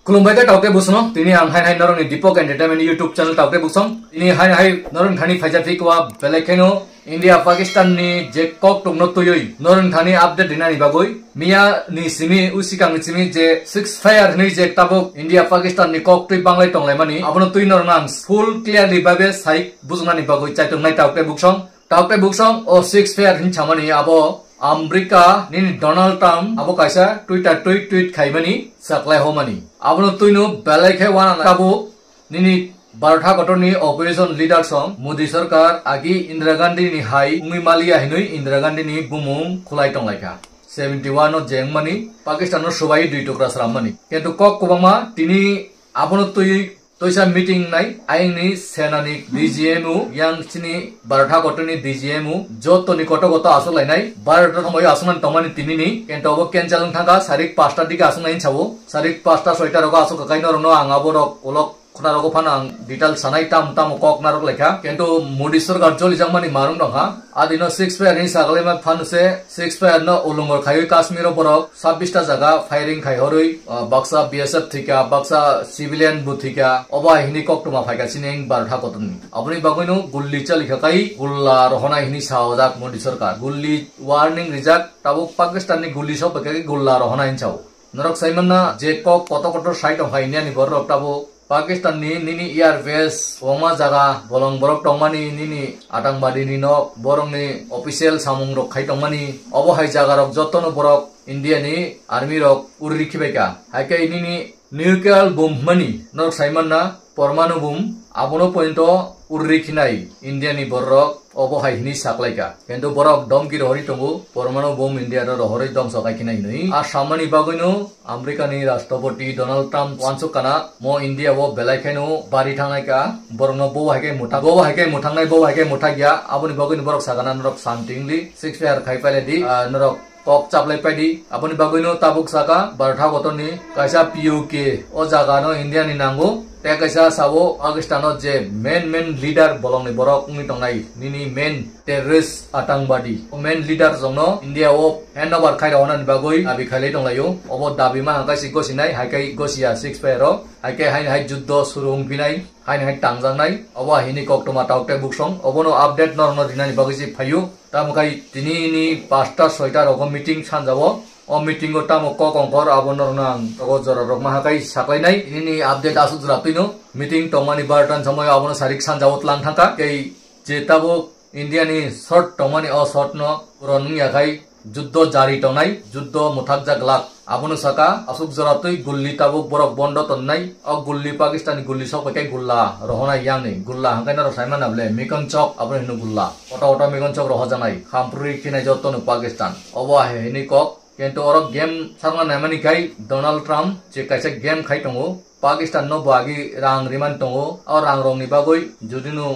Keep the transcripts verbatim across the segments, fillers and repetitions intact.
Khulumbai khe taukte busno, tini ang hai hai norokni Deepak Entertainment YouTube channel taukte busong. Tini hai hai norok thani phaijak phikwa belai kheno India Pakistan ni je kok tongno tuyui norok thani update rinani bagwi miya ni simi usikang ni simi je ceasefire hinui je tabuk India Pakistan ni kok twi banglai tonglaimani abono twi norok ang full clearly babe sai bujunani bagwi chaitung nai taukte busong. Taukte buksong o ceasefire hin chamani abo America nini Donald Trump abo kaisa Twitter tweet tweet khaimani saklai homani. Abono twino belai khe wana tabuk nini Bharat hakotorni opposition leader song Modi sarkar agi Indira Gandhi ni hai wngwi maliya hinwi Indira Gandhi ni bumung khulai tonglaikha. Seventy one o jengmani Pakistan no subai dui tukra srammani. Kintu kok kwbangma tini abono twi Toisa meeting nai ayangni senani D G M o yang chini Bharat hakotorni D G M o jotoni koto koto aswk lainai Bharat hakotorni aswknani tongmani tinini kento obo cancel wng thangkha sarik pasta dike aswknai hinsa o sarik pasta soita rogo aswk kakai norokno ang aborok ulok khuna rogo phano ang detail sanai tam tamo kok narok laikha kento Modi sarkar jolijakmani marwng tongkha. Adino ceasefire ni sagalaima phano se ceasefire no ulungor khaiwi Kashmir o borok sabbish ta jaga firing khai horwi, ah, baksa B S F thwikha, baksa civilian bo thwikha, obo hai hwnwi koktwma phaikha chini Bharat hakotorni. Aboni bagwino gulli chalikha kai gulla rohonai hwnwi sa ojak Modi sarkar. Gulli warning rijak, tabuk Pakistan ni gulli sok bai kai gulla rohonai hinsa o. Norok saimanna je kok kotor kotor sai tongkha India ni borok tabuk. Pakistan ni nini air base, kwbangma jaga bolong borok tongmani, nini atangmadi ni nok, borok ni official samung rok khai tongmani, obo hai jaga rok joto no borok India ni army rok urri khibai kha. Hai khe nini nuclear bomb hwnmani norok sai manna, pormanu bomb, abono pointo urri khinai India ni borok obo hai hwnwi saklaikha. Kintu borok domki rohorwi tongo, pormanu bomb India no rohorwi dongso khai khinai hwnwi. A samani bagwino America ni Rashtrapati Donald Trump wansuk kana mo India o belai kheno bari thangnai ka, borokno bo hai khe muthak, bo hai khe muthangnai, bo hai khe muthak ya, aboni bagwino borok sakana norok santingli ceasefire khai pailadi, ah, norok kok chaplai paidi. Aboni bagwino tabuk saka Bharat hakotorni kaisa P U K o jaga no India ni nango, tei kaisa sabo Pakistan o je main main leader bolong ni borok wngwi tongnai nini main terrorist atangmadi o main leader jongno India o handover khai rwnani bagwi dabi khailai tonglaio. Obo dabi ma hangkai si gosinai, hai kai gosiya ceasefire o, hai kai haini hai juddo suru wngphinai, haini hai tangjaknai. Obo hini koktwma taukte buksong, obono update norokno rinani bagwi si phaio. Tamo khai tini ni pasta soita rogo meeting sanjao. O meeting o tamo kok ongkor abo norokno ang rogo jora rok maha kai saklainai. Tini ni update asuk jora twino meeting tongmani bartan somoyo abono sarik sanjao tlang thangkha. Tei je tabuk India ni short tongmani o short no puron wngya khai juddo jari tongnai, juddo muthakjak glak. Abono saka asuk jora twi gulli tabuk borok bondo tonnai. O gulli Pakistan ni gulli sok bai khe gulla rohonai yang ni gulla hangkai norok sai mana ble mikon chok abono hino gulla. Ota ota mikon chok rohojaknai khampri khinai joto no Pakistan. Obo hai hini kok. Kintu oro game sakna naimani khai Donald Trump je kaisa game khai tongo. Pakistan no bo agi rang riman tongo. O rang rok ni bagwi jodi no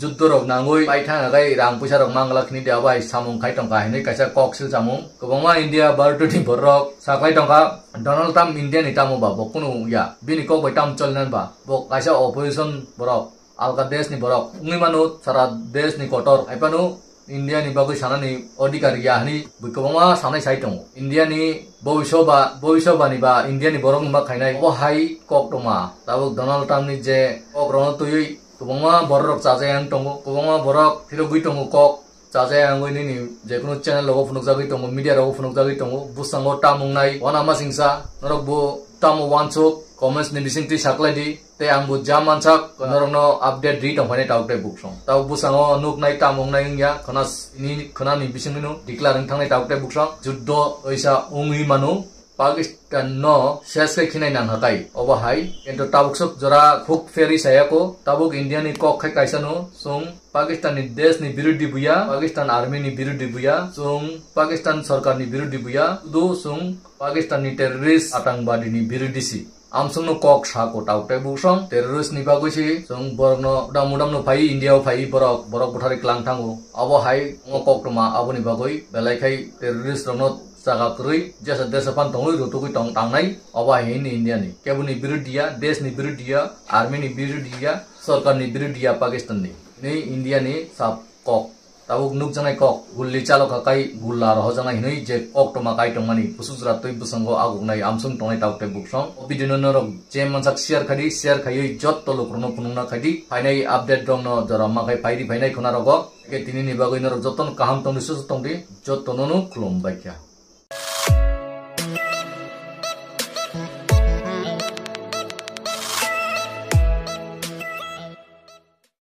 juddo rok nangwi paithang agai rang puisa rok mangla khini de abai samung khai tongkha hinwi kaisa kok sil samung. Kwbangma India Bharat ni borok saklai tongkha Donald Trump India ni tamo ba bo kunu ya bini kok bai tam cholinan ba bo kaisa opposition borok alka desh ni borok wngwi mano sara desh ni kotor hai phano India ni bagwi sanani odhikar ya hwnwi bui kwbangma sanai sai tongo. India ni bobishoba, bobishoba ni ba India ni borok ni ma khainai obo hai kok tongma. Tabuk Donald Trump ni je kok rokno twiwi kwbangma borok rok chajai ang tongo, kwbangma borok phirogwi tongo kok chajai ang wngwi nini jekunu channel rogo phunukjagwi tongo, media rogo phunukjagwi tongo. Bwskango tamo wngnai, wana ma singsa, norok bo tamo wansuk, comments ni bisingtwi saklai di. Tei ang bo ja mansak, norokno update ri tongphainai tabuk tei buksong. Tabuk bwskango nuknai tamo wngnai wngya, khna s-, ni khna ni bisingtwi no declare wng thangnai tabuk tei buksong. Juddo oisa wngwi mano, Pakistan no ses khe khinai nang hakai. Obo hai, kintu tabuk sok jora khuk ferry sayako, tabuk India ni kok khai kaisa no, chwng Pakistan ni desh ni birodhi buya, Pakistan army ni birodhi buya, chwng Pakistan sarkar ni birodhi buya, sudu chwng Pakistan ni terrorist atangwadi ni birodhi si. Amsongno kok sa kwtal tei busong terrorist ni bagwi se chwng borokno udam udam no phai India o phai borok, borok bwtharwi klang thango. Abo hai ngo kok tongma aboni bagwi belai khai terrorist rokno jaga kwrwi jesa desa phan tongwi rutugwi tong tangnai. Abo hai hini India ni keboni birodhiya, desh ni birodhiya, army ni birodhiya, sarkar ni birodhiya Pakistan ni. Ni India ni sap kok. Tabuk nukjaknai kok, gulli chaloka kai gulla rohojaknai hinwi je koktwma kai tongmani, busuk jora twi bwskango aguknai amswng tongnai tabuk tei buksong. O video no norok je mansak share khaidi, share khaiwi jotto lukurokno phunukna khaidi. Phainai update rokno jora makhai phaidi phainai khuna rogo. Eke tinini bagwi norok jottono kaham tongdi, susu tongdi, jottono no khulum baikha.